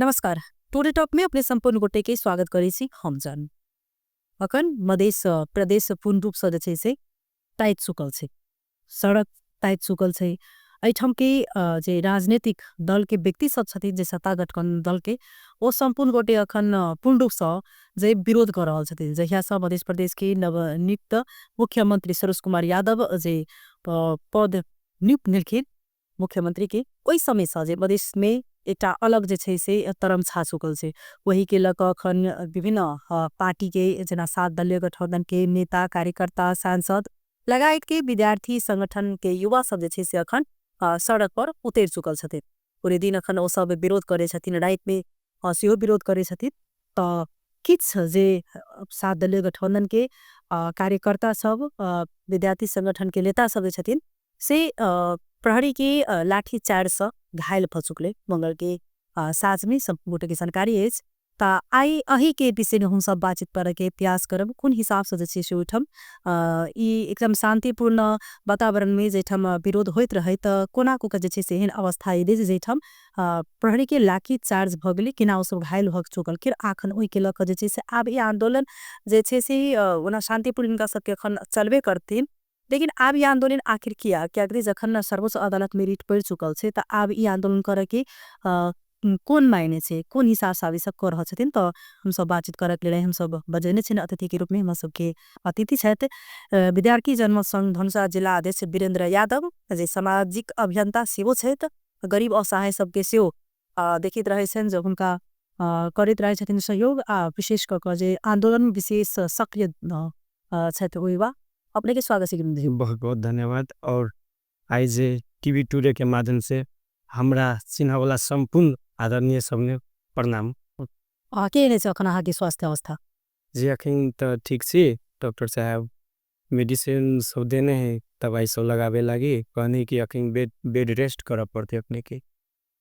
नमस्कार, today talk में अपने संपूर्ण गोटे के स्वागत करै छी। हम जान अखन मधेश प्रदेश पूर्ण रूप से जे छै से ताति चुकल छै, सड़क ताति चुकल छै। एहिठाम के जे राजनीतिक दल के व्यक्ति सब छथिन, जे सत्ता गठबंधन दल के, ओ संपूर्ण गोटे अखन पूर्ण रूप से जे विरोध कर रहल छथिन। जहिया से मधेश प्रदेश के नवनियुक्त मुख्यमंत्री सरोज कुमार यादव जे पद नियुक्त भेलखिन मुख्यमंत्री के, ओहि समय से जे मधेश में एकटा अलग जे छै से तरंग छा चुकल छै। वही के लऽ कऽ अखन विभिन्न पार्टी के जेना सात दलीय गठबंधन के नेता, कार्यकर्ता, सांसद लगायत के विद्यार्थी संगठन के युवा सब जे छै से अखन सड़क पर उतरि चुकल छथिन। पूरे दिन अखन ओ सब विरोध करै छथिन, राति में सेहो विरोध करै छथिन। तऽ किछु जे सात दलीय गठबंधन के कार्यकर्ता सब, विद्यार्थी संगठन के नेता सब जे छथिन से प्रहरी के लाठी चार्ज से घायल भऽ चुकले मंगल के साँझ में। सब गोटे के जानकारी अछि। तऽ आइ अही के विषय में हम सब बातचीत करे के प्रयास करब, कोन हिसाब से जे छै से ओहिठाम ई एकदम शांतिपूर्ण वातावरण में जाहिठाम विरोध होइत रहे तऽ कोना को जे छै से एहन अवस्था एलै जाहिठाम प्रहरी के लाठी चार्ज भऽ गेलै, केना ओ सब घायल भऽ चुकलखिन। अखन ओहि के लऽ कऽ जे छै से आब ई आंदोलन जे छै से ओना शांतिपूर्ण हिनका सबके अखन चलबे करथिन, लेकिन आब ई आंदोलन आखिर किया, कियाकि जखन सर्वोच्च अदालत में रिट पड़ि चुकल छै तऽ आब ई आंदोलन करे के कोन मायने छै, कोन हिसाब से आब ई सब कऽ रहल छथिन। तऽ हमसब बातचीत करे के लेल हमसब बजेने छियनि अतिथि के रूप में। हमरा सबके अतिथि छथि विद्यार्थी जनमत संघ धनुषा जिला अध्यक्ष वीरेंद्र यादव, जे सामाजिक अभियंता सेहो छथि, गरीब असहाय सबके सेहो देखैत रहै छनि, जे हुनका करैत रहै छथिन सहयोग, आ विशेष कऽ कऽ जे आंदोलन विशेष सक्रिय छथि ओ युवा। अपने के स्वागत छै। बहुत बहुत धन्यवाद। और आइ जे टीवी टुडे के माध्यम से हमरा चिन्हवला संपूर्ण आदरणीय सबने प्रणाम। केहन छै अखन अहाँके स्वास्थ्य अवस्था? जी अखन तऽ ठीक छी, डॉक्टर साहब मेडिसिन सब देने है, दवाई सब लगाबे लागी, कहनी कि अखन बेड रेस्ट करऽ पड़तै अपने के।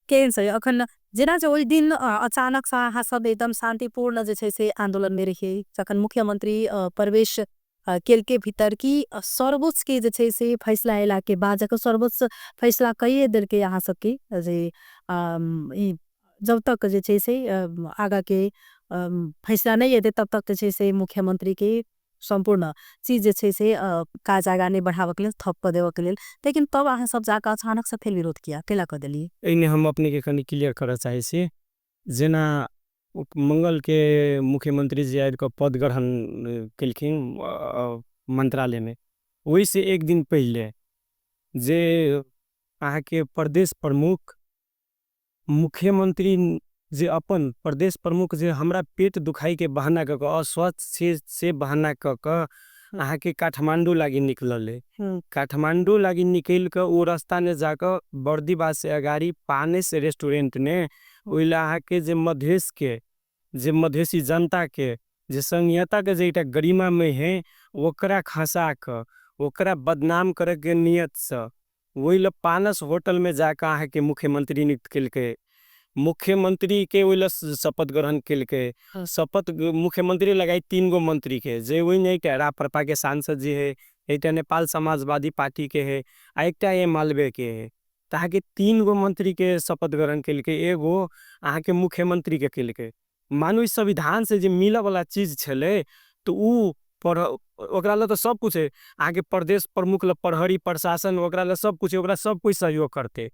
केहन छै अखन? जेना जे ओहि दिन अचानक से अहाँ सब एकदम शांतिपूर्ण जे छै से आंदोलन में रहियै, जखन मुख्यमंत्री प्रवेश केलके भीतर की सर्वोच्च के जे छै से फैसला अयला के बाद, जखन सर्वोच्च फैसला कहिए देलकै अहाँ सबके जे जब तक जे छै से आगा के फैसला नहीं एतै तब तक जे छै से मुख्यमंत्री के सम्पूर्ण चीज जे छै से काज आगा नहीं बढ़ाबऽ के लेल, थप कऽ देबऽ के लेल, लेकिन तब अहाँ सब जाकऽ अचानक से फेर विरोध किया केला कऽ देलियै? एहिमे हम अपने के कनि क्लियर करऽ चाहै छी। जेना मंगल के मुख्यमंत्री जी आबि कऽ पद ग्रहण केलखिन मंत्रालय में, ओहिसँ एक दिन पहिले जे अहाँके प्रदेश प्रमुख मुख्यमंत्री जे अपन प्रदेश प्रमुख जे हमरा पेट दुखाई के बहाना कऽ कऽ, अस्वस्थ छै से बहाना कऽ कऽ अहाँके काठमांडू लागी निकलल है। काठमांडू लागी निकलि कऽ ओ रास्ता ने जाकऽ बर्दीबास से अगाड़ी पानेस रेस्टोरेंट ने ओहि लए अहाँके जे मधेश के, जे मधेशी जनता के जे संघीयता के जे एकटा गरिमामय है ओकरा खसा कऽ ओकरा बदनाम करे के नियत से ओहि लए पानस होटल में जाकऽ अहाँके मुख्यमंत्री नियुक्त केलकै। मुख्यमंत्री के ओहि लए शपथ ग्रहण केलकै। शपथ मुख्यमंत्री लगाई 3 गो मंत्री के, जे ओहिमे एकटा राप्रपा के सांसद जी है, एकटा नेपाल समाजवादी पार्टी के है, आ एकटा एम मालवे के है। तऽ अहाँके 3 गो मंत्री के शपथ ग्रहण केलकै, एगो अहाँके मुख्यमंत्री के केलकै। मानू ई संविधान से जे मिलऽ वाला चीज छलै तऽ उ पर ओकरा लए तऽ सब कुछ है। अहाँके प्रदेश प्रमुख लए प्रहरी प्रशासन ओकरा लए सब कुछ है, ओकरा सब कोइ सहयोग करतै।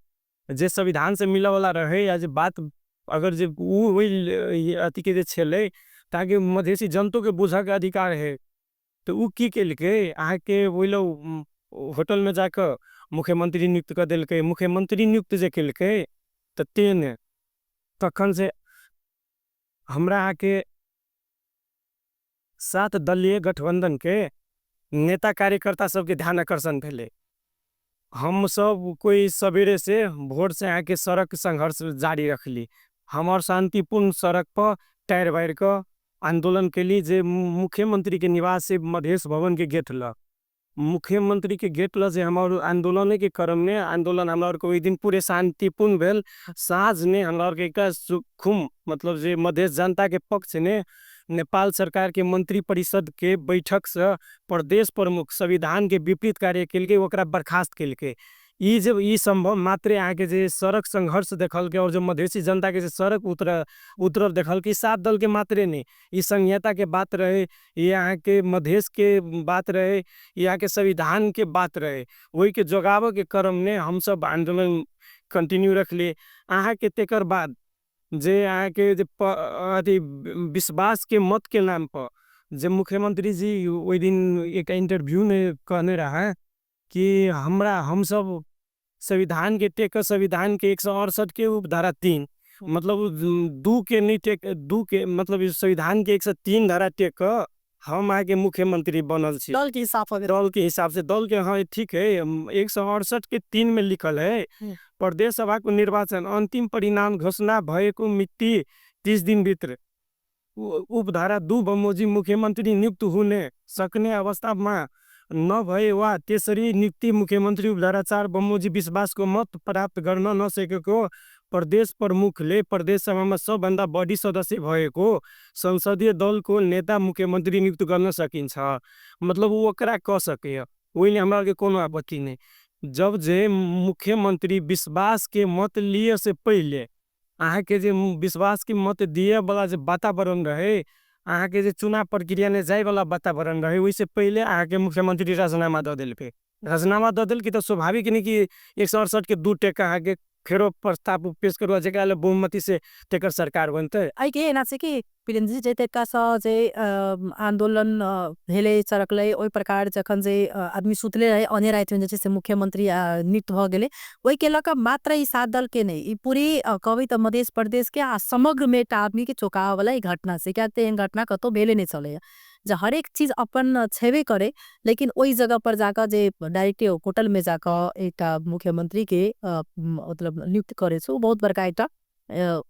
जे संविधान से मिलऽ वाला रहे या जे बात अगर जे उ ओहि अथी के जे छलै तऽ अहाँके मधेशी जनतो के बुझऽ के अधिकार है। तऽ उ की केलकै अहाँके ओहि लए होटल में जाकऽ मुख्यमंत्री नियुक्त कऽ देलकै। मुख्यमंत्री नियुक्त जे केलकै तऽ तेने तखन से हमरा अहाँके 7 दलीय गठबंधन के नेता कार्यकर्ता सबके ध्यान आकर्षण भेलै। हम सब कोई सवेरे से भोर से अहाँके सड़क संघर्ष जारी रखली। हमर शांतिपूर्ण सड़क पर टायर बारि कऽ आंदोलन केली जे मुख्यमंत्री के निवास से मधेश भवन के गेट लग, मुख्यमंत्री के गेट लग जे हमर आंदोलने के क्रम में आंदोलन हमरा आरके ओहि दिन पूरे शांतिपूर्ण भेल। साँझ में हमरा आरके एकटा सुखुम मतलब जे मधेश जनता के पक्ष में नेपाल सरकार के मंत्री परिषद के बैठक से प्रदेश प्रमुख संविधान के विपरीत कार्य केलकै, ओकरा बर्खास्त केलकै। ई जे ई संभव मात्रे अहाँके जे सड़क संघर्ष देखलकै और जे मधेसी जनता के जे सड़क उतरल देखलकै, 7 दल के मात्रे नहीं, ई संघीयता के बात रहे, ई अहाँके मधेश के बात रहे, ई अहाँके संविधान के बात रहे। ओहि के जोगाबऽ के क्रम में हमसब आंदोलन कंटिन्यू रखली। अहाँके तेकर बाद जे अहाँके जे अथी विश्वास के मत के नाम पर जे मुख्यमंत्री जी ओहि दिन एक इंटरव्यू में कहने रहा कि हमरा हमसब संविधान के टेक संविधान के 168 के उपधारा 3 मतलब 2 के नहीं टेक 2 के मतलब संविधान के 103 धारा टेक हम आगे मुख्यमंत्री बनल छी दल के हिसाब से, दल के हिसाब से, दल के हाँ ठीक है। 168 के 3 में लिखल है प्रदेश सभा को निर्वाचन अंतिम परिणाम घोषणा भएको मिति 30 दिन भीतर उपधारा 2 बमोजिम मुख्यमंत्री नियुक्त हुने सकने अवस्था में न भए वा त्यसरी नियुक्ति मुख्यमंत्री उपधारा 4 बमोजिम विश्वास को मत प्राप्त गर्न नसकेको प्रदेश प्रमुखले प्रदेश सभामा सबभन्दा बढी सदस्य भएको संसदीय दलको नेता मुख्यमंत्री नियुक्त गर्न सकिन्छ। मतलब ऊ ओकरा कह सकैए, ओहिमे हमरा आरके कोनो आपत्ति नहीं। जब जे मुख्यमंत्री विश्वास के मत लिए से पहिले अहाँके जे विश्वास के मत दिए वाला जे वातावरण रहे, अहाँके जे चुनाव प्रक्रिया में जाए वाला वातावरण रहे, ओहिसे पहिले अहाँके मुख्यमंत्री राजीनामा दऽ देलकै। राजीनामा दऽ देलकै तऽ स्वाभाविक नहीं कि 168 के 2 टेका अहाँके फेरो प्रस्ताव पेश करू जेकरा लेल बहुमति से तेकर सरकार बनतै। एहिके एना छै कि वीरेन्द्र जी जे तरीकासँ जे आंदोलन भेलै चरकलै ओहि प्रकार जखन जे आदमी सुतले रहे अने रातिमे जे छै से मुख्यमंत्री नियुक्त भऽ गेलै, ओहिके लऽ कऽ मात्र ई 7 दल के नहि, ई पूरी कहबै तऽ मधेश प्रदेश के आ समग्रमे एकटा आदमी के चौंकाबऽवला ई घटना छै। किएक तऽ एहन घटना कतहु भेले नहि छलैए जे हरेक चीज अपन छेबे करे, लेकिन ओहि जगह पर जाकऽ जे डायरेक्टे होटल में जाकऽ एकटा मुख्यमंत्री के मतलब नियुक्त करे छै, ओ बहुत बड़का एकटा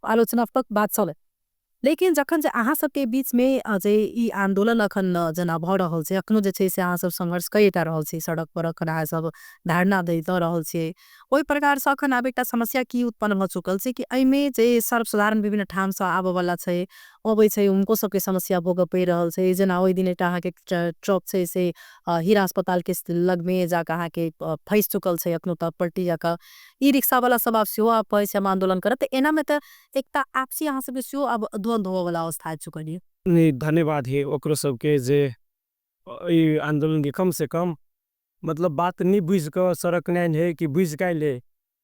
आलोचनात्मक बात छलै। लेकिन जखन जे अहाँ सबके बीच में जे ई आंदोलन अखन जेना भऽ रहल छै, अखनो जे छै से अहाँ सब संघर्ष कइटा रहल छी, सड़क पर अखन अहाँ सब धारणा दऽ रहल छियै, ओहि प्रकार से अखन आब एकटा समस्या की उत्पन्न भऽ चुकल छै कि एहिमे जे सर्वसाधारण विभिन्न ठाम से आबऽ वाला छै, अबै छै, उनको सबके समस्या भोगऽ पड़ि रहल छै। जेना ओहि दिन एकटा अहाँके ट्रक छै से हीरा अस्पताल के लगमे जाकऽ अहाँके फँसि चुकल छै, अखनो तक पलटी जाकऽ ई रिक्शा वाला सब आब सेहो आब कहै छै हम आंदोलन करब। तऽ एनामे तऽ एकटा आपसी अहाँ सबके सेहो आब द्वंद्व होबऽवला अवस्था आबि चुकल ये। नहीं, धन्यवाद है ओकरो सबके जे ई आंदोलन के कम से कम मतलब बात नहीं बुझि कऽ सड़क नहि है कि बुझि कऽ अयलै,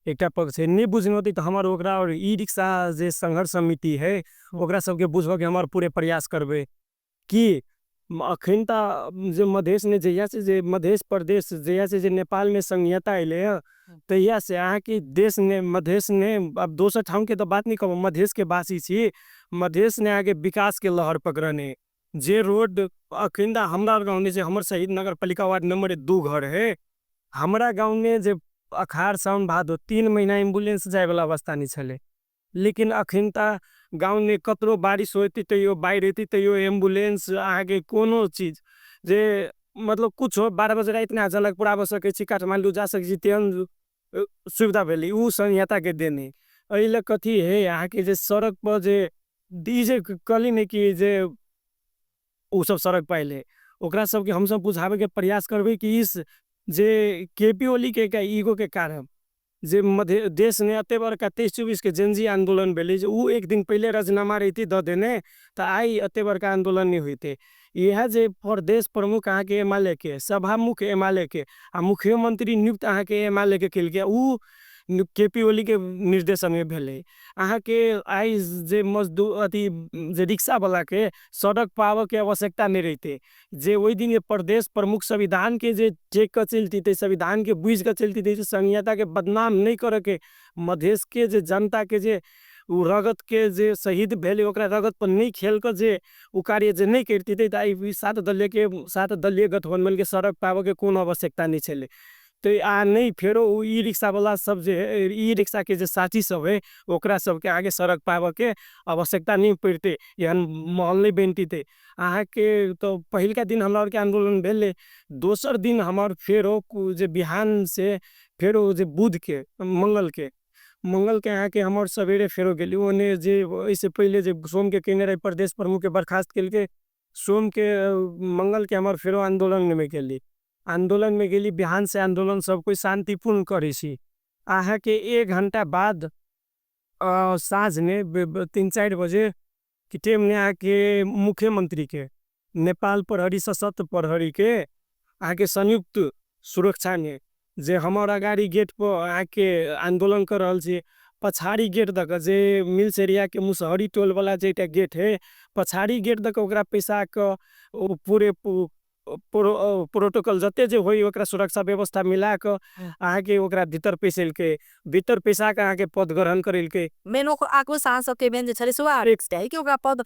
एकटा पक्ष है नहीं बुझने होतै तऽ हमर ओकरा और ई रिक्शा जे संघर्ष समिति है ओकरा सबके बुझबऽके हमर पूरे प्रयास करबै कि अखन तऽ जे मधेशमे जहिया से जे मधेश प्रदेश जहिया से जे नेपालमे संघीयता अयलै हँ तहिया से अहाँके देशमे मधेशमे आब दोसर ठामके तऽ बात नहि कहब, मधेशके वासी छी, मधेशमे अहाँके विकासके लहर पकड़ने जे रोड अखन तऽ हमरा गाँवमे जे हमर शहीद नगरपालिका वार्ड नंबर 2 घर है, हमरा गाँवमे जे अखाड़ साउन भादो 3 महीना एम्बुलेंस जायवला अवस्था नहि छलै, लेकिन अखन तऽ गाँवमे कतरो बारिश होती तैयो बाढ़ि एती तैयो एम्बुलेंस अहाँके कोनो चीज जे मतलब कुछ हो 12 बजे रातिमे अहाँ जनकपुर आबि सकै छी, काठमाण्डू जा सकै छी, तेहन सुविधा भेलै। उ संघीयता के देन है। एहि लए कथी है अहाँके जे सड़क पर जे ई जे कहली ने कि जे ओ सब सड़क पाइले ओकरा सबके हमसब बुझाबैके प्रयास करबै कि इस जे केपी ओली के एकटा ईगो के कारण जे मध्य देशमे एते बड़का 23-24 के जेनजी आंदोलन भेलै जे उ एक दिन पहिले राजीनामा रहितै दऽ देने तऽ आइ एते बड़का आंदोलन नहि होइतै। इएह जे प्रदेश प्रमुख अहाँके एमाले के, सभामुख एमाले के आ मुख्यमंत्री नियुक्त अहाँके एमाले के केलकै, उ केपी ओली के निर्देशनमे भेलै। अहाँके आइ जे मजदूर अथी जे रिक्शा वाला के सड़क पाबऽके आवश्यकता नहि रहितै, जे ओहि दिन प्रदेश प्रमुख संविधान के जे टेक कऽ चलती, संविधान के बुझि कऽ चलती, संघीयता के बदनाम नहि करऽके, मधेश के जे जनता के जे उ रगत के जे शहीद भेलै ओकरा रगत पर नहि खेल कऽ जे उ कार्य जे नहि करितै तऽ आइ 7 दलीय गठबंधन के सड़क पाबऽके कोनो आवश्यकता नहि छलै। तऽ आ नहि फेरो उ ई रिक्शा वाला सब जे ई रिक्शा के जे साथी सब है ओकरा सबके आगे सड़क पाबऽके आवश्यकता नहि पड़ितै, एहन माहौल नहि बनितै। अहाँके तऽ पहिलका दिन हमरा आरके आंदोलन भेलै, दोसर दिन हमर फेरो जे बिहान से फेरो जे बुध के मंगल के अहाँके हमर सवेरे फेरो गेली ओने जे एहिसँ पहिले जे सोम के केने रहे प्रदेश प्रमुख के बर्खास्त केलकै, सोम के मंगल के हमर फेरो आंदोलनमे गेली। आंदोलन में गेली, बिहान से आंदोलन सब कोई शांतिपूर्ण करै छी। अहाँके 1 घंटा बाद साँझ में 3-4 बजे के टाइम में अहाँके मुख्यमंत्री के नेपाल प्रहरी सशस्त्र प्रहरी के अहाँके संयुक्त सुरक्षा में जे हमर अगाड़ी गेट पर अहाँके आंदोलन कर रहल छी, पछाड़ी गेट दऽ कऽ जे मिल्स एरिया के मुसहरी टोल वाला जे एकटा गेट है, पछाड़ी गेट दऽ कऽ ओकरा पैसा कऽ ओ पूरे प्रोटोकॉल जते जे होई ओकरा सुरक्षा व्यवस्था मिला कऽ अहाँके ओकरा भीतर पैसेलकै, भीतर पैसा के अहाँके पद ग्रहण करेलकै। मेन ओकर आक्रोश अहाँ सबके मेन जे छलै से ओ कि ओकरा पद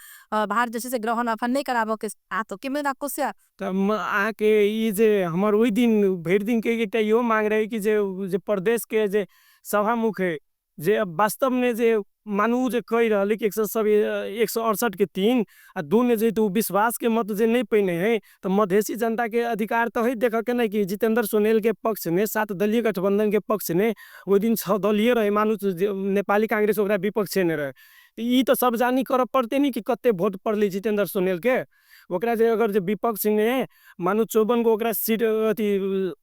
भार जे छै से ग्रहण अखन नहि कराबऽ के आ तो के मेन आक्रोश से। तऽ अहाँके ई जे हमर ओहि दिन भरि दिन के एकटा इहो मांग रहे कि जे प्रदेश के जे सभामुख है, जे वास्तव में जे मानू जे कहि रहल है कि 168 के 3 आ 2 में जे तो विश्वास के मत जे नहीं पहिने है, तो मधेसी जनता के अधिकार तो है देख के नहीं कि जितेंद्र सोनेल के पक्ष में 7 दलीय गठबंधन के पक्ष में ओहि दिन 6 दलीय रहे, मानू नेपाली कांग्रेस ओकरा विपक्ष में रहे। ई तो सब जानी करऽ पड़ते नहीं कि कते वोट पड़ले जितेंद्र सोनेल के, ओकरा जे अगर जे विपक्ष में मानू 54 गो ओकरा सीट अथी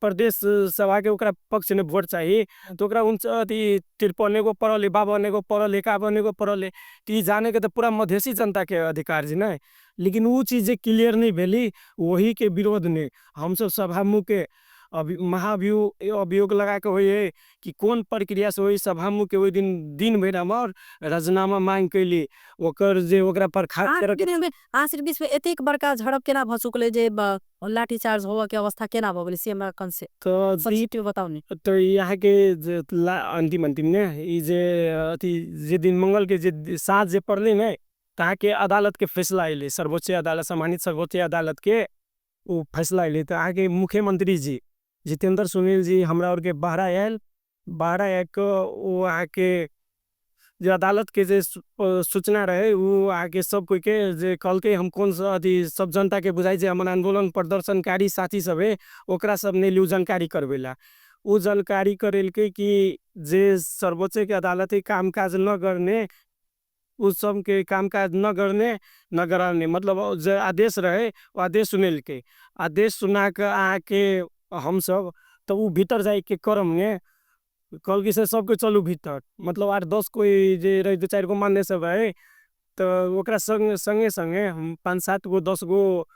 प्रदेश सभा के ओकरा पक्ष में वोट चाहिए, तो ओकरा अथी 53 गो पड़ल, 52 गो पड़ल, 51 गो पड़ल, तो ई जाने के तो पूरा मधेसी जनता के अधिकार जी नहीं। लेकिन वो चीज़ जे क्लियर नहीं भेली, वही के विरोध में हमसब सभामुख के महाभियोग अभियोग लगा के होइ है कि कोन प्रक्रिया से वही सभामुख के ओहि दिन दिन भरि हमर राजीनामा मांग कैली, ओकर जे ओकरा पर अहाँ सिर्फ बीच में एतेक बड़का झड़प केना भऽ चुकलै जे लाठी चार्ज होबऽ के अवस्था केना भऽ गेलै, से हमरा कन से तऽ बताउ ने। तो यहाँ के जे अंतिम अंतिम ने ई जे अथी जे दिन मंगल के जे साँझ जे पड़लै ने, तऽ अहाँके अदालत के फैसला अयलै, सर्वोच्च अदालत सम्मानित सर्वोच्च अदालत के ओ फैसला अयलै। तऽ अहाँके मुख्यमंत्री जी जितेंद्र सुनील जी हमरा और के बाहर आयल, बाहर आबि कऽ ओ अहाँके जे अदालत के जे सूचना रहे वो अहाँके सब कोई के जे कहलकै हम कौन सा अथी सब जनता के बुझाइ जे हमर आंदोलन प्रदर्शनकारी साथी सब है ओकरा सब ने लिउ जानकारी करबै ला। ओ जानकारी करेलकै कि जे सर्वोच्च के अदालत काम काज न करने, उ सब के काम काज न करने न कराने, मतलब जे आदेश रहे वो आदेश सुनेलकै। आदेश सुना के अहाँके हम सब तो उ भीतर जाय के क्रम में कहलकै से सबके चलू भीतर, मतलब 8-10 कोई जे रहे 2-4 गो मान्य सब है, तो ओकरा संगे संगे हम 5-7 गो 10 गो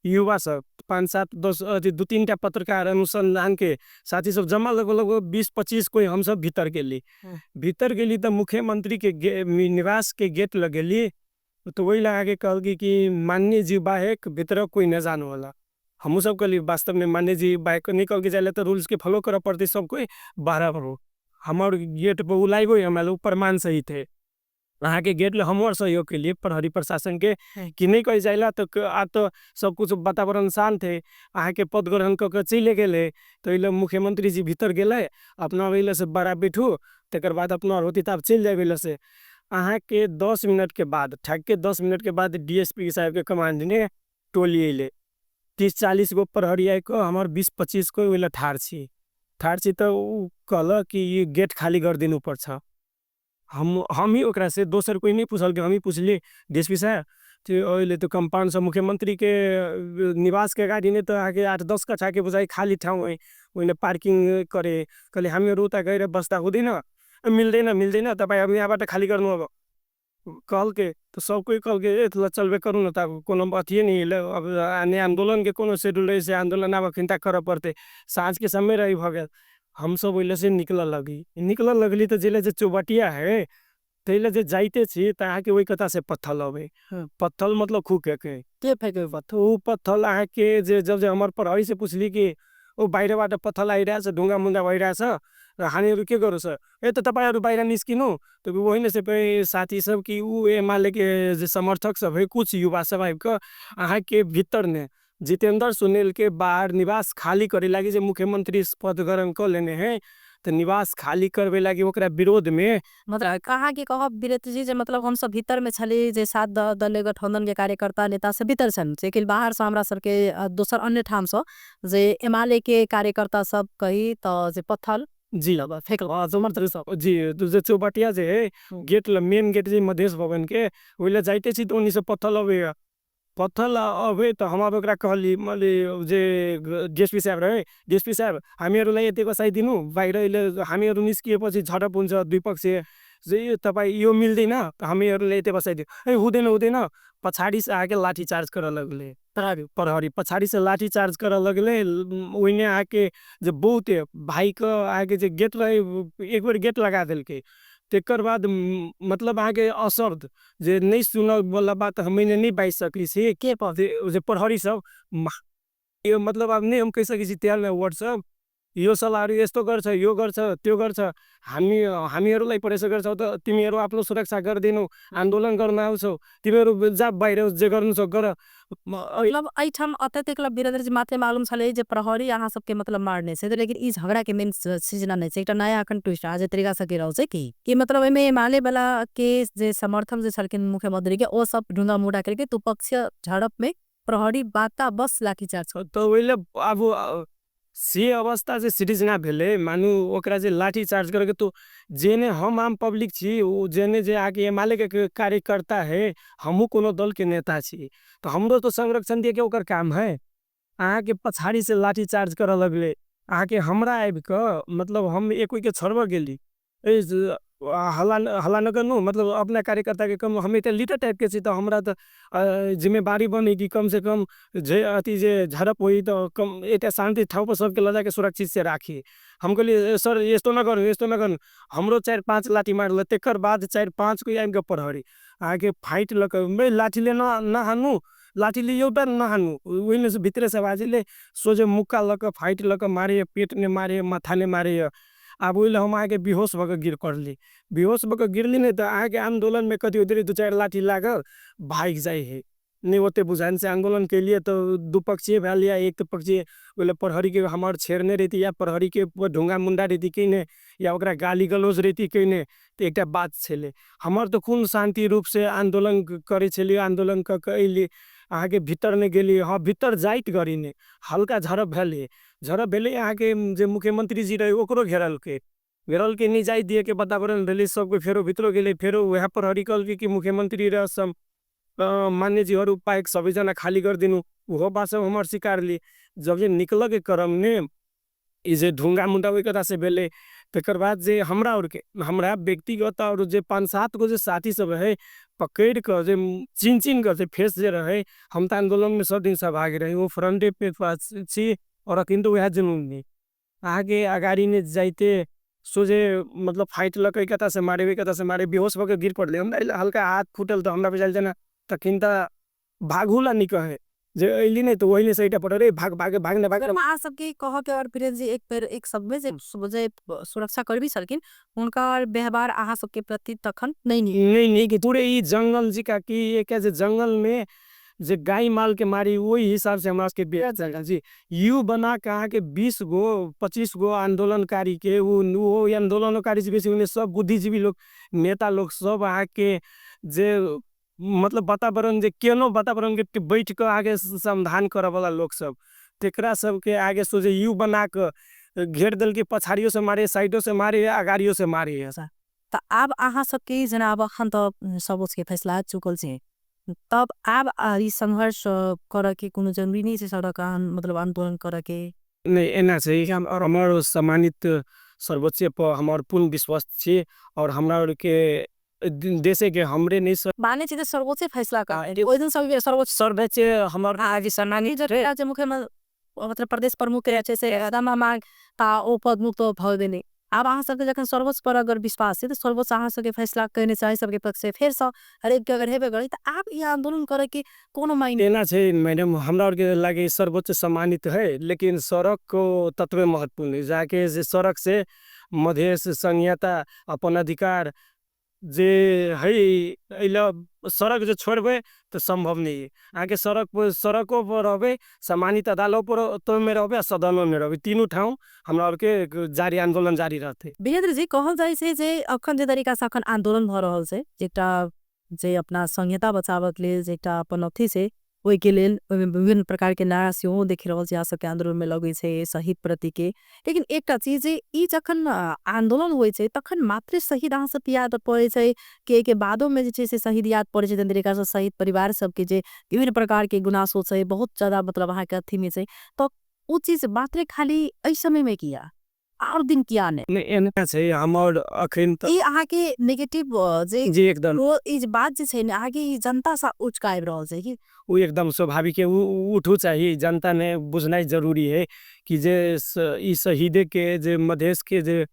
युवा सब 5-7-10 अथी 2-3 टा पत्रकार अनुसंधान के साथी सब जमा लगभग लगभग 20-25 कोई हम सब भीतर गेली। भीतर गेली तो मुख्यमंत्री के निवास के गेट लग गेली, तो वही लगा के कहलकी कि माननीय जी बाहेक भीतर कोई न जाने वाला। हमहूँ सब कहली वास्तव में माननीय जी बाहेक नहीं कहल के जाए तो रूल्स के फॉलो करऽ पड़ते, सब कोई बाहर हो। हमार गेट पर लाइव हमारे लोग प्रमाण सहित है, अहाँ के गेट ले हम सहयोग के लिए प्रहरी प्रशासन के कि नहीं कही जाइला तो आ तो सब कुछ वातावरण शांत है, अहाँ के पद ग्रहण कऽ के चलि गेलै, तो एहि मुख्यमंत्री जी भीतर गेलै अपना ओहि से बड़ा बैठू, तकर बाद अपना होती तब चलि जाए ओहि से। अहाँ के 10 मिनट के बाद ठक 10 मिनट के बाद डीएसपी साहब के कमांड ने टोली अयलै, 30-40 गो प्रहरी आबि कऽ हमर 20-25 कोई ओहि लए ठाढ़ छी, ठाढ़ छी तऽ ओ कहलक कि ई गेट खाली कर दिनु पर्छ। हम ही ओकरा से दोसर कोई नहीं पूछल, हम ही पूछली डीएसपी साहब तो तो कंपाउंड से मुख्यमंत्री के निवास के गाड़ी ने तो आगे 8-10 कट्ठा के बुझाई खाली ठाउँ है, ओहिने पार्किंग करे, कहले हामीहरू उता गएर बस्दा हुँदैन, मिल्दैन मिल्दैन तपाईँ अब यहाँबाट खाली गर्नु अब कहलकै। तो सब कोई कहलकै ए ल चलबे करू न त अब कोनो अथिए नहीं अब आंदोलन के कोनो शेड्यूल रहे से आंदोलन अब अखन तक करऽ पड़तै। साँझ के समय रही भऽ गेल, हमसब ओहि से निकलऽ लगली, निकलऽ लगली तऽ जे जे चौबटिया है ताहि लए जे जाइते छी तऽ अहाँके ओहि कता से पत्थल अबै, पत्थल मतलब खूब फेकै के फेकै पत्थल, ओ पत्थल अहाँके जे जब जे हमर प्रहरी से पुछली कि ओ बाहिरबाट पत्थल आइरहेछ ढुङ्गा मुङ्गा भइरहेछ र हामीहरू के गर्नु सर, ए त तपाईँहरू बाहिर निस्किनु, तऽ ओहिमे से साथी सब कि उ एमाले के जे समर्थक सब है कुछ युवा सब आबि कऽ अहाँके भीतरमे जितेंद्र सुनील के बाहर निवास खाली करे लागि जे मुख्यमंत्री पद ग्रहण कऽ लेने है तऽ निवास खाली करबे लागि ओकरा विरोध में मतलब कहाँ के कहब वीरेंद्र जी जे मतलब हम सब भीतर में छली जे 7 दल गठबंधन के कार्यकर्ता नेता सब भीतर छन, लेकिन बाहर से हमरा सबके दोसर अन्य ठाम से जे एमाले के कार्यकर्ता सब कही तो जे पत्थर जी फेंकल जी तो जे चौबटिया जे है गेट ल मेन गेट जे मधेश भवन के ओहि लए जाइते छी तऽ ओन्नी से पत्थल अबैया, पत्थर अबै तऽ हम आब ओकरा कहली मानली जे डिएसपी साहब रहे, डिएसपी साहब हामीहरूलाई यति बसाइदिनु, बाहिर अहिले हामीहरू निस्किएपछि झडप हुन्छ द्विपक्षीय, जे तपाईँ यो मिल्दैन हामीहरूले यति बसाइदिनु। ए हुँदैन हुँदैन, पछाडि से आके लाठी चार्ज करऽ लगलै प्रहरी, पछाडि से लाठी चार्ज करऽ लगलै। ओहिने आके जे बहुते भाइके आके जे गेट रहै, एक बेर गेट लगा देलकै। तकर बाद मतलब अहाँके अशब्द जे नहि सुनऽ वला बात हम नहि बाजि सकै छी। के जे प्रहरी सब मतलब आब नहि हम कहि सकै छी तेहन वर्ड सब, यो सलाहहरू यस्तो गर्छ, यो गर्छ, त्यो गर्छ, हामीहरूलाई प्रेसर गर्छौ त तिमीहरू आफ्नो सुरक्षा गर्दैनौ, आन्दोलन गर्न आउँछौ, तिमीहरू जा बाहिर जे गर्नु छ गर। मतलब एहिठाम अत्यधिक वीरेंद्र जी मात्र मालूम छलै जे प्रहरी अहाँ सबके मतलब मारने छै, लेकिन ई झगड़ा के मेन सृजना नहि छै, एकटा नया अखन ट्विस्ट आ जे तरीका से कहि रहल छै कि मतलब एहिमे एमाले वाला के जे समर्थन जे छलखिन मुख्यमंत्री के, ओ सब ढूंगा मुड़ा करके दुपक्षीय झड़प में प्रहरी बाता बस लाठीचार्ज। तऽ ओहि लए आब से अवस्था जे सृजना भेलै, मानू ओकरा जे लाठी चार्ज करके, तो जेने हम आम पब्लिक छी, ओ जेने जे आके एमाले के कार्यकर्ता है, हमहूँ कोनो दल के नेता छी, तऽ हमरो तो संरक्षण दिए के ओकर काम है। अहाँके पछाड़ी से लाठी चार्ज करऽ लगलै, अहाँके हमरा आबि कऽ मतलब हम एक के छोड़बऽ गेली, ए हल्ला हल्ला न करनू, मतलब अपना कार्यकर्ता के कम, हम एकटा लीडर टाइप के छी, तऽ हमरा तऽ जिम्मेवारी बनी कि कम से कम जे अथी जे झड़प होई तऽ कम एकटा शान्ति ठाउँ पर सबके लऽ जाके सुरक्षित से राखी। हम कहलियै सर यस्तो न करू, यस्तो न करू, हमरो 4-5 लाठी मारल। तकर बाद 4-5 गो आबि कऽ प्रहरी अहाँके फाइट लऽ कऽ, लाठी ले न हानू, लाठी लियौ तऽ न हानू, ओहिमे से भीतरे से आवाज एलै, सोझे मुक्का लऽ कऽ फाइट लऽ कऽ मारैए, पेट ने मारैए, माथा ने मारैए। आब ओहि लए हम अहाँके बेहोश भऽ कऽ गिर पड़ली, बेहोश भऽ कऽ गिरली नहि तऽ अहाँके आन्दोलनमे कथी होइत रहै, 2-4 लाठी लागल भागि जाइ है, नहि ओते बुझाइन से आन्दोलन केलियै तऽ दुपक्षीय भेल या एक पक्षीय। ओहि लए प्रहरीके हमर छेड़ने रहिती या प्रहरीके ढूंगा मुंडा रहिती कयने या ओकरा गाली गलौज रहिती कयने तऽ एकटा बात छलै। हमर तऽ कोन शान्ति रूपसँ आन्दोलन करै छलियै, आन्दोलन कऽ कऽ अयली, अहाँके भीतर नहि गेली। हँ, भीतर जाइत घड़ी नहि हल्का झड़प भेलै, झड़प भेलै, अहाँके जे मुख्यमंत्री जी रहै ओकरो घेरलकै, घेरलकै, नहि जाय दिएके वातावरण भेलै, सब कोइ फेरो भीतरो गेलै। फेरो वएह प्रहरी कहलकै कि मुख्यमंत्री र सब मान्यजीहरू बाहेक सबैजना खाली गरिदिनु, ओहो बात सब हमर स्वीकारली। जब जे निकलऽके क्रममे ई जे ढूंगा मुंडा ओहि कथा से भेलै, तकर बाद जे हमरा आरके हमरा व्यक्तिगत और जे 5-7 गो जे साथी सब रहै, पकड़ि कऽ जे चिन्ह चिन्ह कऽ जे फेस जे रहै, हम तऽ आन्दोलनमे सब दिन सहभागी रही, ओ फ्रंटे पे छी और अखन तऽ वएह जुनून अहाँके अगाड़ीमे जाइते सोझे मतलब फाइट लऽ कऽ कता से मारे, कता से मारे, बेहोश भऽ कऽ गिर पड़लै। हमरा हल्का हाथ फूटल तऽ हमरा बुझायल जेना तखन तऽ भागू ला नहि कहै जे अयली नहि तऽ ओहिने से एकटा पड़ल रे भाग भाग भाग ने भाग। अहाँ सबके कहऽ के और वीरेंद्र जी एक बेर एक शब्द में जे सुरक्षा कर्मी छलखिन हुनकर व्यवहार अहाँ सबके प्रति तखन नहि नीक नहीं नीक। पूरे ई जंगल जी का कि एक जे जंगल में जे गाय माल के मारी ओहि हिसाब से हमरा सबके जी you बना के अहाँके 20 गो 25 गो आंदोलनकारी के वो आंदोलनकारी से बेसी सब बुद्धिजीवी लोग नेता लोग सब अहाँके जे मतलब वातावरण जे केनो वातावरण के बैठ कऽ अहाँके समाधान करऽ वाला लोक सब तेकरा सबके आगे सोझे you बना कऽ घेर देलकै, पछाड़ियो से मारे, साइडो से मारे, अगाड़ियो से मारे। तऽ आब अहाँ सबके जेना आब अखन तऽ सर्वोच्च के फैसला चुकल छै, तब आब ई संघर्ष करऽ के कोनो जरूरी नहि छै, सड़क मतलब आंदोलन करऽ के नहि एना छै। हमर सम्मानित सर्वोच्च पर हमर पूर्ण विश्वास छी और हमरा आर के देशे के हमरे नहि मानै छी तऽ सर्वोच्च फैसला कर ओहि दिन सब सर्वोच्च सर्वोच्च हमर आगे सम्मानित जे मुख्यमंत्री मतलब प्रदेश प्रमुख के छै से मांग ता ओ पद मुक्त भऽ गेलै। आब अहाँ सबके जखन सर्वोच्च पर अगर विश्वास छै तऽ सर्वोच्च अहाँ सबके फैसला कयने छै सबके पक्ष से फेरसँ हरेक के अगर हेबे करै तऽ आब ई आंदोलन करे के कोनो मायने एना छै मैडम। हमरा आर के लागे सर्वोच्च सम्मानित है, लेकिन सड़क को ततबे महत्वपूर्ण है, जाके जे सड़क से मधेश संघीयता अपन अधिकार जे है एहि सड़क जे छोड़बै तऽ सम्भव नहि है। अहाँके सड़क पर सड़को पर रहबै, सम्मानित अदालत पर मे रहबै आ सदनो मे रहबै, तीनू ठाम हमरा आरके जारी आंदोलन जारी रहतै। वीरेंद्र जी कहल जाइ छै जे अखन जे तरीका से अखन आंदोलन भऽ रहल छै, एकटा जे अपना संहिता बचाबक लेल जे एकटा अपन अथी छै ओहिके लेल ओहिमे विभिन्न प्रकार के नारा सेहो देख रहल छी अहाँ सबके आंदोलन में लगै छै शहीद प्रति के। लेकिन एकटा चीज जे ई जखन आंदोलन होइ छै तखन मात्र शहीद अहाँ सबके याद पड़ै छै कि एहिके बादो में जे छै से शहीद याद पड़ै छै, तरीका से शहीद परिवार सबके जे विभिन्न प्रकार के गुनासो छै, बहुत ज्यादा मतलब अहाँके अथी में छै, तऽ ओ चीज मात्रे खाली एहि समय में किया और दिन किया नहि? नहि, एना छै हमर अखन ई अहाँके नेगेटिव जे जी एकदम ओ ई बात जे छै ने अहाँके ई जनता सँ उठि कऽ आबि रहल छै कि ओ एकदम स्वाभाविक है, ओ उठू चाही। जनता ने बुझनाइ जरूरी है कि जे ई शहीदे के जे मधेश के जे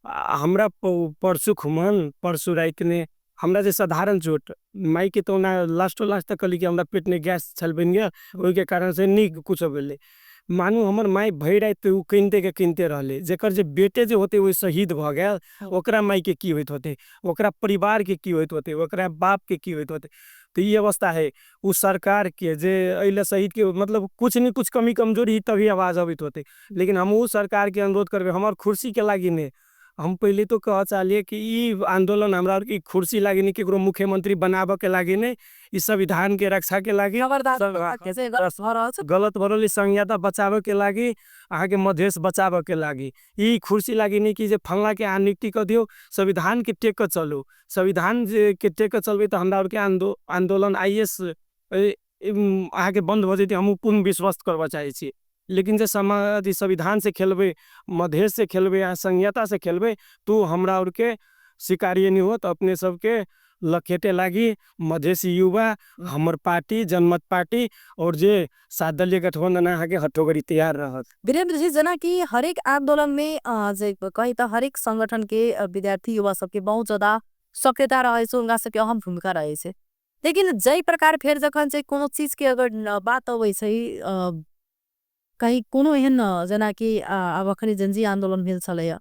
हमरा परसू खुमन परसू रातिमे हमरा जे साधारण चोट माइके तऽ ओना लास्टो लास्ट तक कहली कि हमरा पेटमे गैस छल बनि गेल, ओहिके कारण से नहि कुछो भेलै। मानू हमर माय भरि राति ओ कनिते के कनिते रहलै, जकर जे बेटे जे होतै ओ शहीद भऽ गेल, ओकरा मायके की होइत होतै, ओकरा परिवारके की होइत होतै, ओकरा बापके की होइत होतै। तऽ ई अवस्था है ओ सरकारके जे एहि लए शहीदके मतलब कुछ ने कुछ कमी कमजोरी तभी आवाज अबैत होतै। लेकिन हम ओ सरकारके अनुरोध करबै, हमर कुर्सीके लागि नहि, हम पहिले तो कहऽ चाहलियै कि ई आंदोलन हमरा आरके कुर्सी लागि नहि, केकरो मुख्यमंत्री बनाबऽ के लागि नहि, ई संविधान के रक्षा के लागि गलत भऽ रहल संहिता बचाबऽ के लागि, अहाँके मधेश बचाबऽ के लागि, ई कुर्सी लागि नहि कि जे फल्लाँ के अहाँ नियुक्ति कऽ दियौ। संविधान के टेक कऽ चलू, संविधान जे के टेक कऽ चलबै तऽ हमरा आरके आन्दोलन आइए अहाँके बन्द भऽ जेतै, हम पूर्ण विश्वस्त करबऽ चाहै छी। लेकिन जे अथी संविधान से खेलबै, मधेश से खेलबै, अहाँ संहिता से खेलबै तो हमरा आरके स्वीकार्य नहि होत। अपने सबके लखेटे लागी मधेसी युवा, हमर पार्टी जनमत पार्टी और जे सात दलीय गठबंधन अहाँके हठोगरी तैयार रहत। वीरेंद्र जी, जेना कि हरेक आंदोलन में जे कही तऽ हरेक संगठन के विद्यार्थी युवा सबके बहुत ज्यादा सक्रियता रहै छै, उनका सबके अहम भूमिका रहै छै। लेकिन जाहि प्रकार फेर जखन छै कोनो चीज के अगर बात अबै छै, कहीं कोनो एहन जेना कि आब अखन जेनजी आंदोलन भेल छलैया,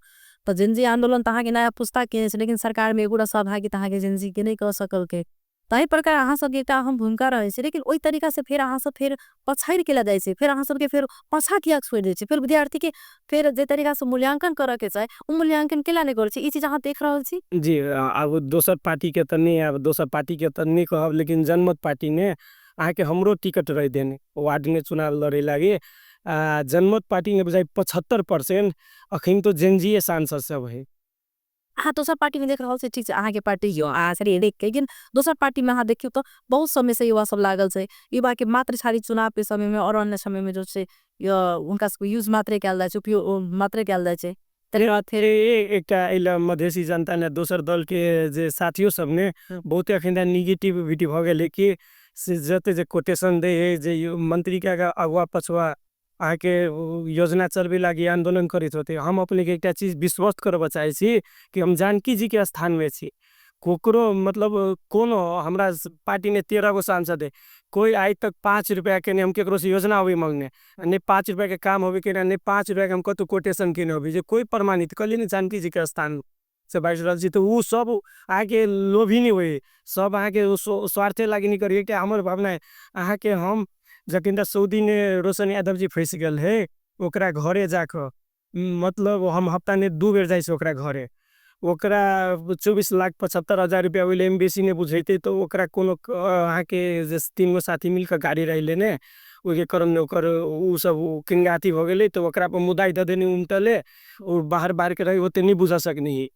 तऽ जेनजी आंदोलन तऽ अहाँके नया पुस्ता केने छै, लेकिन सरकार में एगोटा सहभागिता अहाँके जेनजी के नहि कऽ सकलकै। ताहि प्रकार अहाँ सबके एकटा अहम भूमिका रहै छै, लेकिन ओहि तरीका से फेर अहाँ सब फेर पछाड़ि केला जाइ छै, फेर अहाँ सबके फेर पाछा किया छोड़ि दै छै, फेर विद्यार्थी के फेर जे तरीका से मूल्यांकन करऽ के चाही ओ मूल्यांकन केला नहि करै छै, ई चीज अहाँ देख रहल छी? जी, आब दोसर पार्टी के तऽ नहि, आब दोसर पार्टी के तऽ नहि कहब, लेकिन जनमत पार्टी ने अहाँके हमरो टिकट रहि देने वार्ड में चुनाव लड़े लागी। जनमत पार्टी में बुझाइ 75% अखन तो जेनजीए सांसद सब है। अहाँ दोसर पार्टी में देख रहल छी, ठीक छै अहाँके पार्टी यो लेकिन दोसर पार्टी में अहाँ देखियौ तऽ बहुत समय से युवा सब लागल छै, युवा के मात्र खाली चुनाव के समय में और अन्य समय में जो छै उनका सबके यूज मात्रे कयल जाइ छै, उपयोग मात्रे कयल जाइ छै। एकटा एहि लए मधेसी जनता ने दोसर दल के जे साथियो सब ने बहुते अखन निगेटिविटी भऽ गेलै कि से जते जे कोटेशन दै है जे मंत्री के अगुआ पछुआ अहाँके योजना चलबै लागी आंदोलन करैत होते। हम अपने के एकटा चीज विश्वस्त करबऽ चाहै छी कि हम जानकी जी के स्थान में छी, कोकरो मतलब कोनो हमरा पार्टी में 13 गो सांसद है, कोई आइ तक 5 रुपया के नहीं हम केकरो से योजना होबे मांगने, नहीं 5 रुपया के काम होबे के नहीं 5 रुपया के हम कतौ कोटेशन केने होबे, जे कोई प्रमाणित कहलिए ने जानकी जी के स्थान से बाजि रहल छी। तऽ ओ सब अहाँके लोभी नहि होइ, सब अहाँके स्वार्थे लागी नहि करी। एकटा हमर भावना है अहाँके, हम जखन सऊदी में रोशन यादव जी फँसि गेल है ओकरा घरे जाकऽ मतलब हम हफ्ता में 2 बेर जाइ छी ओकरा घरे, ओकरा 24,75,000 रुपया ओहि एम बेसी नहि बुझेतै तऽ ओकरा कोनो अहाँके जे 3 गो साथी मिलके गाड़ी रहि लेने ओहिके कारण ओकर ओ सब किनका अथी भऽ गेलै तऽ ओकरा पर मुदाइ दऽ देने उमटले, ओ बाहर बाहरके रही ओते नहि बुझ सकनी।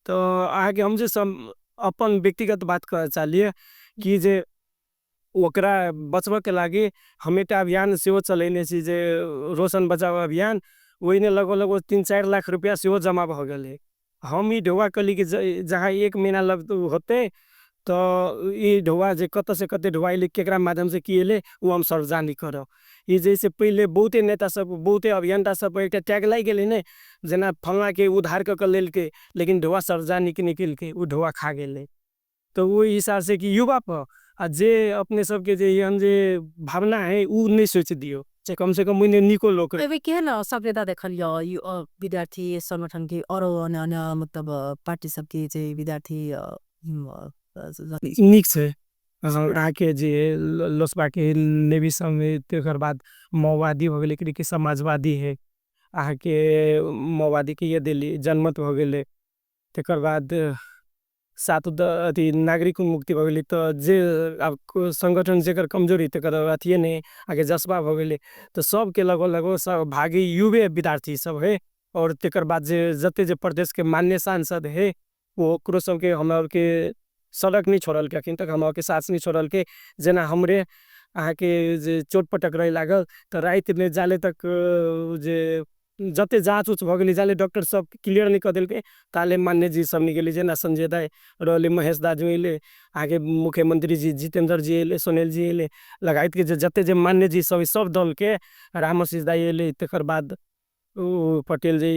तऽ अहाँके हम जे सब अपन व्यक्तिगत बात कहऽ चाहलियै कि जे ओकरा बचबऽके लागि हम एकटा अभियान सेहो चलेने छी जे रोशन बचाओ अभियान, ओहिमे लगभग लगभग 3-4 लाख रुपया सेहो जमा भऽ गेलै। हम ई ढौआ कहली कि जहाँ 1 महीना लग होतै तऽ ई ढौआ जे कतऽ से कते ढौआ एलै, केकरा माध्यम से की एलै, ओ हम सार्वजनिक करब। ई जैसे पहिले बहुते नेता सब बहुते अभियंता सब एकटा टैग लागि गेलै ने, जेना फल्लाँ के उधार कऽ के लेलकै लेकिन ढौआ सार्वजनिक नहि केलकै, ओ ढौआ खा गेलै। तऽ ओहि हिसाब से कि युवा पर आ जे अपने सबके जे एहन जे भावना है उ नहि सोचि दियौ, से कम से कम ओहिने नीको लोक। एहिमे केहन सक्रियता देखलियै विद्यार्थी संगठन के और अन्य अन्य मतलब पार्टी सबके जे विद्यार्थी नीक छै अहाँके जे लोसपा के लेवी सब, तकर बाद माओवादी हो गेलै, कि समाजवादी है अहाँके, माओवादी के ये देली जनमत हो गेलै, तकर बाद सात अथी नागरिक उन्मुक्ति भऽ गेलै, तऽ जे आब सङ्गठन जकर कमजोरी तकर अथिए नहि, अहाँके जसपा भऽ गेलै, तऽ सबके लगभग लगभग सहभागी युवे विद्यार्थी सब हइ। आओर तकर बाद जे जते जे प्रदेशके मान्य सांसद हइ, ओकरो सबके हमरा आरके सड़क नहि छोड़लकै, अखन तक हमरा आरके साथ नहि छोड़लकै। जेना हमरे अहाँके जे चोट पटक रहै लागल तऽ रातिमे जाले तक जे जते जाँच उच भऽ गेलै, जाले डॉक्टर सब क्लियर नहि कऽ देलकै ताले मान्य जी सब नहि गेलै। जेना संजय दाइ रहलै, महेश दाजू अयलै, अहाँके मुख्यमंत्री जी जितेन्द्र जी अयलै, सुनील जी अयलै, लगायतके जे जते जे मान्य जी सब सब दलके राम आशीष दाइ अयलै, तकर बाद ओ पटेल जी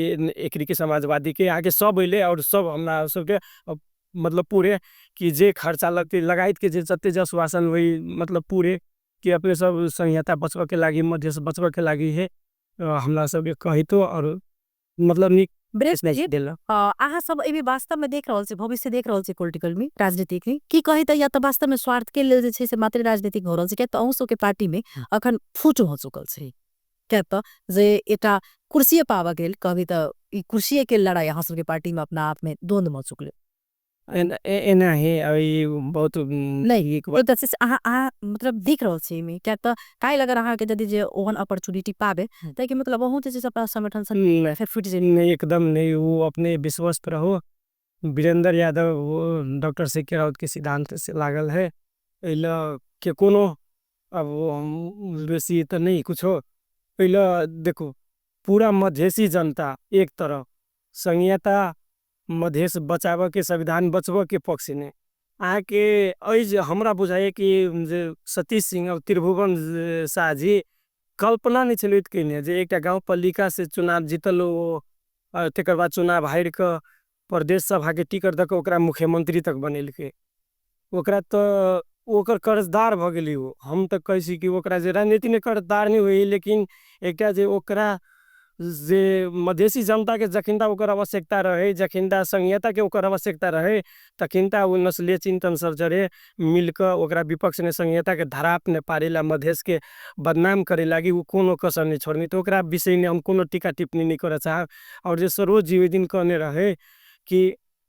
एकरीके समाजवादीके अहाँके सब अयलै। आओर सब हमरा सबके मतलब पूरे कि जे खर्चा लगतै लगायतके जे जते जे आश्वासन होइ, मतलब पूरे कि अपने सब संहिता बचबऽके लागि, मधेश बचबऽके लागि है हमरा सबके कहितो आओर मतलब नीक देलक। अहाँ सब एहिमे वास्तवमे देख रहल छी, भविष्य देख रहल छी पॉलिटिकल में, राजनीतिक में की कही तऽ या तऽ वास्तवमे स्वार्थ के लेल जे छै से मात्र राजनीतिक भऽ रहल छै? किया तऽ अहूँ सबके पार्टी में अखन फूट भऽ चुकल छै, किया तऽ जे एकटा कुर्सिये पाबऽ के लेल कहबी तऽ ई कुर्सिये के लड़ाई अहाँ सबके पार्टी में अपना आप में द्वंद्व भऽ चुकलै। एना है अभी बहुत नहि, अहाँ मतलब देख रहल छी एहिमे, किया तऽ काल्हि अगर अहाँके यदि जे ओहन अपॉर्चुनिटी पाबे ताहिके मतलब अहूँ जे छै से अपना संगठन से फेर फुटि जेबै? नहि, एकदम नहि। वो अपने विश्वस्त रहो, वीरेंद्र यादव वो डॉक्टर सी के राउत के सिद्धांत से लागल है, एहि लए के कोनो अब हम बेसी तऽ नहि कुछो। एहि लए देखू, पूरा मधेशी जनता एक तरफ संघीयता, मधेश बचाबऽके, संविधान बचबऽके पक्षमे अहाँके एहि जे हमरा बुझाइए कि जे सतीश सिंह आओर त्रिभुवन शाहजी कल्पना नहि छलै कयने जे एकटा गाँव पालिकासँ चुनाव जीतल ओ, तकर बाद चुनाव हारि कऽ प्रदेश सभाके टिकट दऽ कऽ ओकरा मुख्यमंत्री तक बनेलकै। ओकरा तऽ ओकर कर्जदार भऽ गेलै ओ। हम तऽ कहै छी कि ओकरा जे राजनीतिमे कर्जदार नहि होइ, लेकिन एकटा जे ओकरा जे मधेशी जनताके जखिनता ओकर आवश्यकता रहै, जखिनता संघीयताके ओकर आवश्यकता रहै, तखिनता ओ नस्लीय चिन्तन सब जरे मिल कऽ ओकरा विपक्षमे संघीयताके धरापमे पारै ला, मधेशके बदनाम करै लागी ओ कोनो कसर नहि छोड़नी। तऽ ओकरा विषयमे हम कोनो टीका टिप्पणी नहि करऽ चाहब। आओर जे सरोज जी ओहि दिन कहने रहै कि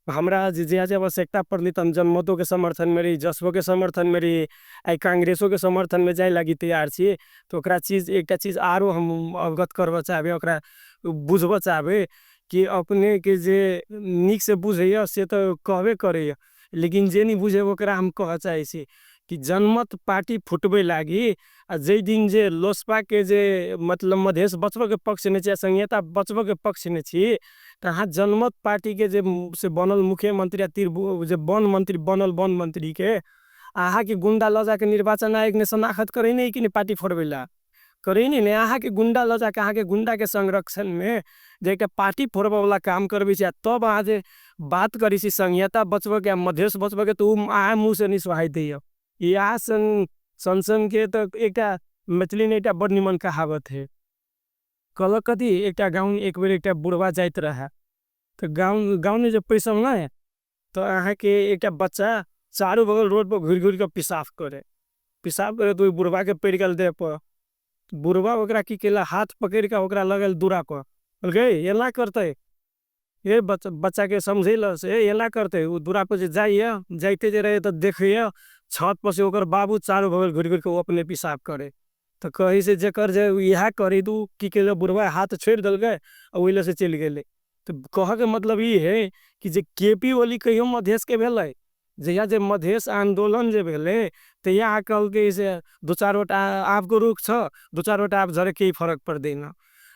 हमरा जे जे जे आवश्यकता पड़लै तऽ हम जनमतोके समर्थनमे रही, जसपोके समर्थनमे रही, आइ कांग्रेसोके समर्थनमे जाय लागी तैयार छी, तऽ ओकरा चीज एकटा चीज आरो हम अवगत करबऽ चाहबै, ओकरा बुझबऽ चाहबै कि अपनेके जे नीकसँ बुझैए से तऽ कहबे करैए, लेकिन जे नहि बुझै ओकरा हम कहऽ चाहै छी कि जनमत पार्टी फुटबै लागी आ जाहि दिन जे लोसपाके जे मतलब मधेश बचबऽके पक्षमे छी आ संघीयता बचबऽके पक्षमे छी, तऽ अहाँ जनमत पार्टीके जे से बनल मुख्यमंत्री आ त्रिभु जे वन मंत्री बनल वन मंत्रीके अहाँके गुंडा लऽ जाके निर्वाचन आयोगमे शनाखत करेने कि नहि, पार्टी फोड़बै ला करेने ने? अहाँके गुंडा लऽ जाके अहाँके गुंडाके संरक्षणमे जे एकटा पार्टी फोड़बऽवला काम करबै छी आ तब अहाँ जे बात करै छी संघीयता बचबऽके आ मधेश बचबऽके, तऽ ओ अहाँ मुँहसँ नहि सोहाइ दैए। इएह सन सन सनके तऽ एकटा मैथिलीमे एकटा बड़ निमन कहावत है, कहलक कथी, एकटा गाँव एक बेर एकटा बुढ़बा जाइत रहए तऽ गाँव गाँवमे जे पैसल नहि तऽ अहाँके एकटा बच्चा चारू बगल रोड पर घुरि घुरि कऽ पिसाफ करे, पिसाब करे, तऽ ओहि बुढ़बाके पड़ि गेल देह पर। बुढ़बा ओकरा की केलक, हाथ पकड़ि कऽ ओकरा लऽ गेल दूरा पर, कहलकै एना करतै ए बच्चा, बच्चाके समझेलक से एना करतै। ओ दूरा पर जे जाइए, जाइते जे रहै तऽ देखैए छत पर से ओकर बाबू चारू बगल घुरि घुरि कऽ ओ अपने पिसाब करे, तऽ कहै से जकर जे इएह करै, तऽ ओ की केलक, बुढ़बा हाथ छोड़ि देलकै आ ओहि लए से चलि गेलै। तऽ कहऽके मतलब ई है कि जे के पी ओली कहियो मधेशके भेलै, जहिया जे मधेश आन्दोलन जे भेलै तहिया अहाँ कहलकै से दू चारि गोटा आबको रुख छ, दू चारि गोटा आब झरे केही फरक पड़दैन।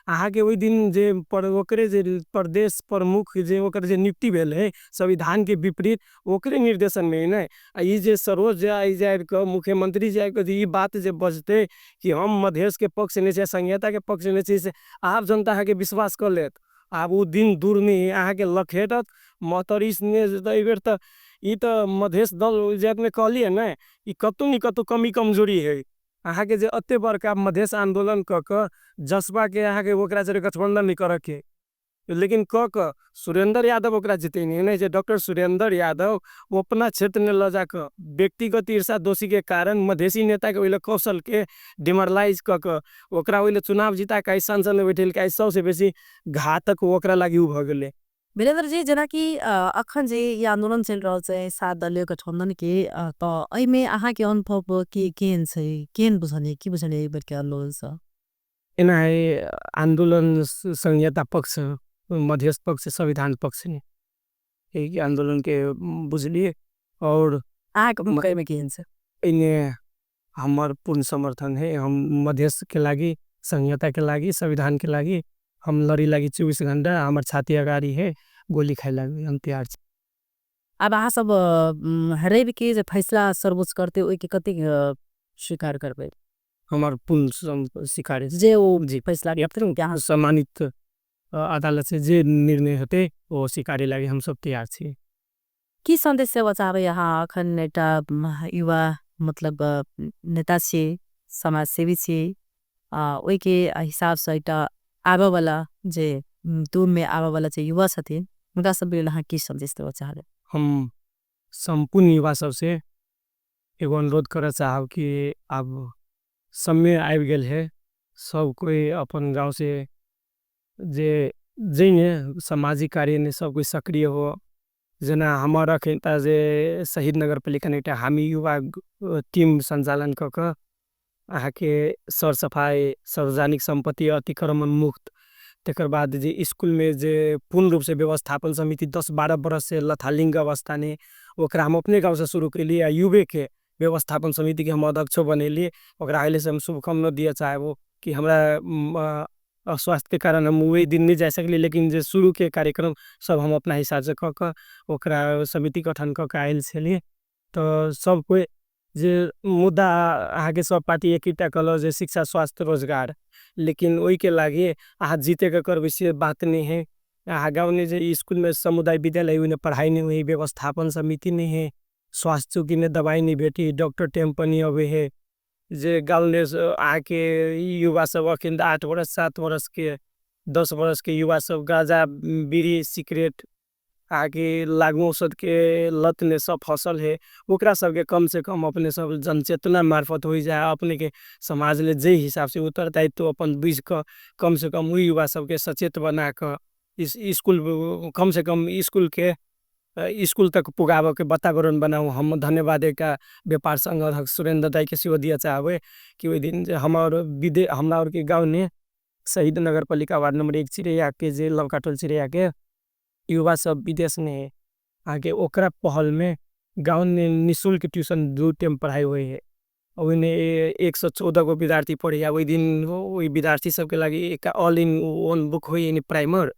अहाँके ओहि दिन जे पर ओकरे जे प्रदेश प्रमुख जे ओकर जे नियुक्ति भेलै संविधानके विपरीत ओकरे निर्देशनमे ने, आ ई जे सरोज जे आइ जे आबि कऽ मुख्यमंत्री जे आबि कऽ जे ई बात जे बजतै कि हम मधेशके पक्षमे छी, संघीयताके पक्षमे छी, से आब जनता अहाँके विश्वास कऽ लेत। आब ओ दिन दूर नहि है। अहाँके लखेटत महतरी एहिबेर तऽ ई तऽ मधेश दल जे अपने कहलियै ने, ई कतहु ने कतहु कमी कमजोरी है। अहाँके जे एते बड़का मधेश आन्दोलन कऽ कऽ जसपाके अहाँके ओकरा जरे गठबंधन नहि करऽके, लेकिन कऽ कऽ सुरेंद्र यादव ओकरा जितेने नहि, जे डॉक्टर सुरेंद्र यादव ओ अपना क्षेत्रमे लऽ जाकऽ व्यक्तिगत ईर्षा दोषीके कारण मधेशी नेताके ओहि लए कौशलके डिमोरलाइज कऽ कऽ ओकरा ओहि लए चुनाव जिता कऽ आइ संसदमे बैठेलकै, आइ सबसँ बेसी घातक ओकरा लागि ओ भऽ गेलै। वीरेंद्र जी, जेनाकि अखन जे ई आंदोलन चलि रहल छै 7 दलीय गठबंधन के, तऽ एहिमे अहाँके अनुभव की केहन छै, केहन बुझलियै, की बुझलियै एहि बेर के आंदोलन सँ? एना है, आंदोलन संहिता पक्ष, मध्यस्थ पक्ष, संविधान पक्ष ने एहि आंदोलन के बुझलियै। और अहाँके एहिमे केहन छै? एहिमे हमर पूर्ण समर्थन है। हम मध्यस्थ के लागी, संहिता के लागी, संविधान के लागी हम लड़ी लागी 24 घंटा, हमार छाती अगाड़ी है, गोली खाए लागी हम तैयार छी। अब अहाँ सब रवि के जे फैसला सर्वोच्च करते ओहि के कतेक स्वीकार करबै? हमार पूर्ण स्वीकार है। जे ओ जी। फैसला करते कि अहाँ सम्मानित अदालत से जे निर्णय होते वो स्वीकारे लागी हम सब तैयार छी। की संदेश सेवा चाहबै अहाँ अखन एकटा युवा मतलब नेता छी, समाजसेवी छी, ओहि के हिसाब से एकटा आबऽ वाला जे दूर में आबऽ वाला जे युवा छथिन हुनका सब लेल अहाँ की संदेश देबऽ चाहबै? हम संपूर्ण युवा सबसे एगो अनुरोध करऽ चाहब कि अब समय आबि गेल है, सब कोई अपन गाँव से जे जइने सामाजिक कार्य में सब कोई सक्रिय हो। जेना हमार अखन जे शहीद नगर पालिका ने एकटा हामी युवा टीम संचालन कऽ कऽ अहाँके सर सफाइ, सार्वजनिक संपत्ति अतिक्रमण मुक्त, तकर बाद जे स्कूल में जे पूर्ण रूप से व्यवस्थापन समिति 10-12 बरस से लथालिंग अवस्था ने ओकरा हम अपने गाँव से शुरू कैलियै आ युवे के व्यवस्थापन समिति के हम अध्यक्षो बनेलियै। ओकरा अहिले से हम शुभकामना दिअ चाहबो कि हमरा स्वास्थ्य के कारण हम वही दिन नहीं जा सकली, लेकिन जे शुरू के कार्यक्रम सब हम अपना हिसाब से कऽ कऽ ओकरा समिति गठन कऽ कऽ आयल छलियै। तऽ सब कोइ जे मुद्दा अहाँके सब पार्टी एकटा कहलक जे शिक्षा, स्वास्थ्य, रोजगार, लेकिन ओहिके लागि अहाँ जीते के करबै से बात नहीं है। अहाँ गाँव में जे स्कूल में समुदाय विद्यालय ओहिमे पढ़ाई नहीं हुई, व्यवस्थापन समिति नहीं है, स्वास्थ्य चौकी में दवाई नहीं भेटी, डॉक्टर टाइम पर नहीं अबे है। जे गाँव में अहाँके युवा सब अखन 8 बरस 7 बरस के 10 बरस के युवा सब गांजा, बीड़ी, सिगरेट अहाँके लागू औषध के लत में सब फसल है। ओकरा सबके कम से कम अपने सब जनचेतना मार्फत हो जाए, अपने के समाज ले जे हिसाब से उत्तरदायित्व अपन बुझि कऽ कम से कम ओहि युवा सबके सचेत बना कऽ स्कूल कम से कम स्कूल के स्कूल तक पुगाबऽ के वातावरण बनाउ। हम धन्यवाद एकटा व्यापार संघ अध्यक्ष सुरेंद्र दाई के सेहो दिअ चाहबै कि ओहि दिन जे हमर विदे हमरा आरके गाँव में शहीद नगर पालिका वार्ड नंबर 1 चिरैया के जे लौकाटोल चिरैया के युवा सब विदेश में है अहाँके ओकरा पहल में गाँव में निःशुल्क ट्यूशन 2 टाइम पढ़ाई हुए है। ओहिमे 114 गो विद्यार्थी पढ़े, ओहि दिन ओहि विद्यार्थी सबके लागि एक ऑल इन वन बुक होई यानी प्राइमर,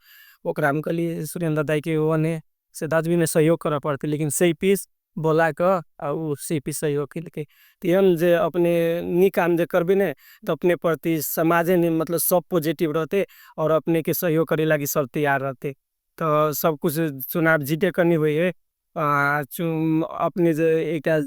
ओकरा हम कहलिए सुरेंद्र दाई के ओने से दाजबी में सहयोग करऽ पड़तै, लेकिन सही पीस बोला कऽ आ उ सही पीस सहयोग केलकै। तेहन जे अपने नीक काम जे करबै ने तऽ अपने प्रति समाजे ने मतलब सब पॉजिटिव रहते और अपने के सहयोग करे लागी सब तैयार रहते। तऽ सब कुछ चुनाव जीते के नहीं हुए है, अपने जे एकटा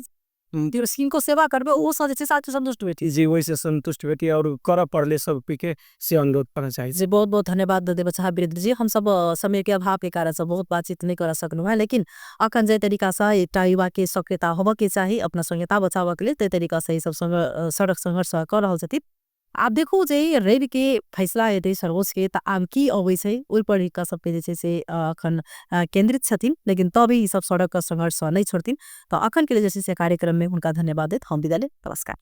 किनको सेवा करबै ओ से जे छै से संतुष्ट भेटी जी, वही से संतुष्ट भेटी और करऽ पड़ले सब के से अनुरोध करना चाही। जी बहुत बहुत धन्यवाद देबऽ चाहब वीरेंद्र जी। हम सब समय के अभाव के कारण से बहुत बातचीत नहीं कर सकलहुँ हैं, लेकिन अखन जे तरीका से एकटा युवा के सक्रियता होबऽ के चाही अपना संहिता बचाबऽ के लेल, ताहि तरीका से ई सब सड़क संघर्ष कऽ रहल छथिन। आब देखू जे रवि के फैसला हेतै सर्वोच्च के, तऽ आब की अबै छै ओहि पर हिनका सबके जे छै से अखन केंद्रित छथिन, लेकिन तभी ई सब सड़क संघर्ष नहीं छोड़थिन। तऽ अखन के लिए जे छै से कार्यक्रम में हुनका धन्यवाद दैत हम विदा लेब। नमस्कार।